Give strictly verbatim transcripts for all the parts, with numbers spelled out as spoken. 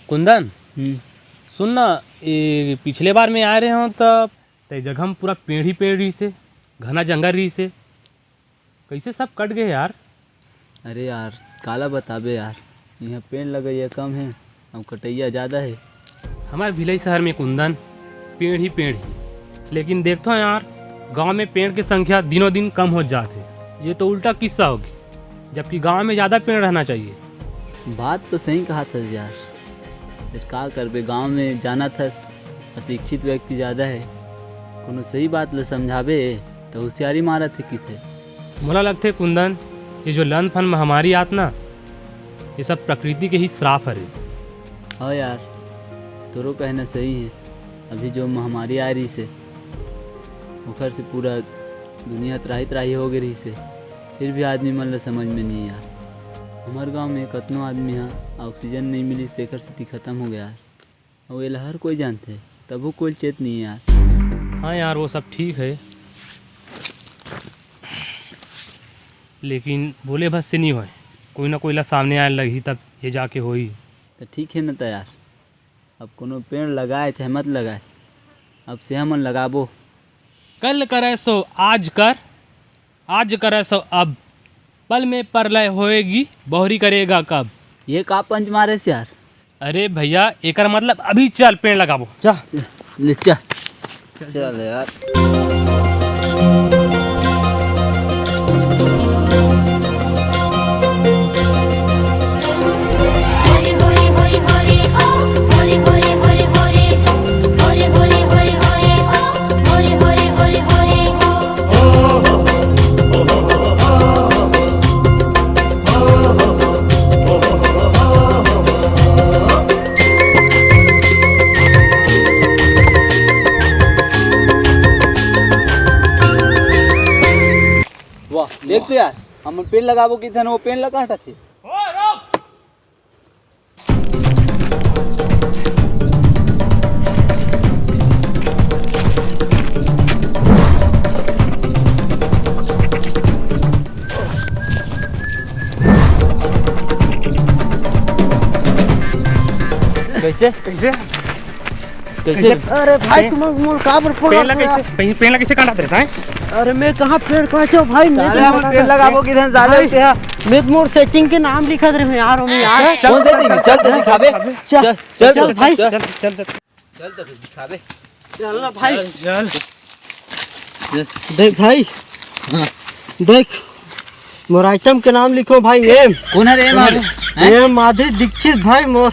कुंदन, हम्म। सुन ना, ए, पिछले बार मैं आए रहे हूँ त ते जगह में पूरा पेड़ ही पेड़ रहिसे, घना जंगल रहिसे, कैसे सब कट गए यार? अरे यार, काला बताबे यार, यहाँ पेड़ लगइया कम है, अउ कटइया ज़्यादा है। हमार भिलाई शहर में कुंदन, पेड़ ही पेड़ ही, लेकिन देखथो यार, गांव में पेड़ के संख्या दिनों दिन कम होत जात है। ये तो उल्टा किस्सा होगी, जबकि गांव में ज़्यादा पेड़ रहना चाहिए। बात तो सही कहा था यार, फिर का करबे, गांव में जाना था, अशिक्षित व्यक्ति ज़्यादा है, कोनो सही बात ल समझाबे त होशियारी मारत है किथे। मोला लगथे कुंदन, ये जो लंद फंद महामारी आत ना, ये सब प्रकृति के ही श्राप हरे। हाँ यार, तोरो कहना सही है। अभी जो महामारी आ रहिसे, ओखर से पूरा दुनिया त्राही त्राही हो गए रहिसे, फिर भी आदमी मन ला समझ में नहीं आय। हमर गांव में कतनो आदमी हा ऑक्सीजन नहीं मिलिस, तेकर सेती खत्म हो गया। अउ एला हर कोई जानथे, तभो कोई चेत नहीं यार। हाँ यार, वो सब ठीक है, लेकिन बोले भर से नहीं होय, कोई ना कोई ला सामने आए लगही, तब ये जाके होई। तो ठीक है न त यार, अब कोनो पेड़ लगाए चाहे मत लगाए, अब से हमन लगाबो। कल करे सो आज कर, आज करे सो अब, पल में प्रलय होएगी, बहुरी करेगा कब। ये का पंच मारे से यार? अरे भैया, एकर मतलब अभी चल पेड़ लगाबो, जा। ले चल। चल यार। वाह, देख तो यार, हम पेड़ लगाबो की थन, वो पेड़ लगा हटा थे। कैसे? कैसे? कैसे? अरे भाई, तुम मोल का बर फोन पेड़ ला कैसे, पेड़ ला कैसे काटा तेरे साए? अरे मैं कहाँ पेड़ काटो भाई, मैं साले तो हम पेड़ लगाबो किधर साले भाई, ते हा? मैं तो मोर सेटिंग के नाम लिखा दे रहे यार, हम यार। चल, कौन सेटिंग? चल तो दिखाबे। चल, चल, चल, चल, भाई। चल, चल, चल। चल तो फिर दिखाबे। चल ना भाई। चल, चल। देख भाई। हाँ। देख, मोर आइटम के नाम लिखो भाई, एम। कौन है रे एम? हैं? एम माधुरी दीक्षित भाई, मोर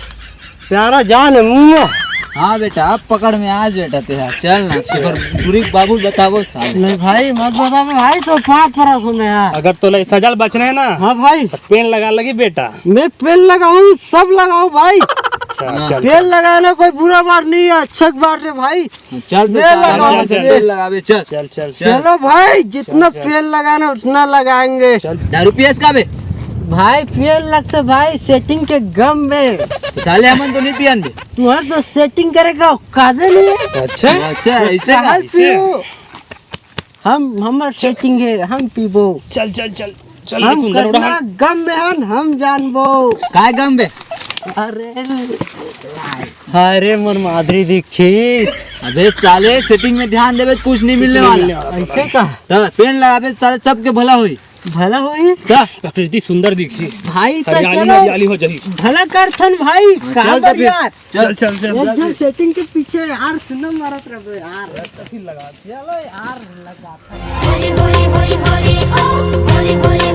प्यारा जान है, मुआ। हाँ बेटा, अब पकड़ में आज बेटा तेरा। चल ना, सुपर गुरी बाबू बताबो साले। नहीं भाई, मत बताबे भाई, तो पाँव परत हूँ मैं यार। अगर तोला सजा ले बचना है ना, हाँ भाई। तो पेड़ लगा लगी बेटा। मैं पेड़ लगाऊँ, सब लगाऊँ भाई। अच्छा, हाँ। चल। पेड़ लगाना कोई बुरा बात नहीं है, अच्छा बात है भाई। चल तो पेड़ साले, लगाओ, चल, चल। पेड़ लगाबे, चल। चल, चल, चल। चलो भाई, जितना चल, चल। पेड़ लगाना उतना लगाएंगे। चल। दारू पियस का बे? भाई पेड़ लगते भाई, सेटिंग के गम में। साले हमन तो नहीं पियन बे। तुम्हारे तो सेटिंग करे का औकात नहीं है। अच्छा? अच्छा, ऐसे का? कहाँ पीबो? हम, हमर सेटिंग है, हम पीबो। चल, चल, चल। चल, हम कुंदन उड़ा। कतना गम में हन, हम जानबो। काय गम बे? अरे, अरे मोर माधुरी दीक्षित। अबे साले, सेटिंग में ध्यान देबे तो कुछ नहीं मिलने वाला। ऐसे का? तो पेड़ लगाबे साले, सबके भला होई। भला होई? तो प्रकृति सुंदर दिखी। भाई, तो हरियाली चलो। हरियाली हो जाई। भला करथन भाई, हाँ, का चल तो बर फिर। यार? चल, चल, चल, एक चल, जन चल। सेटिंग के पीछे यार, सुनो मारत रहो यार। कथी लगा? चलो यार, लगा। होली होली होली होली ओ, होली होली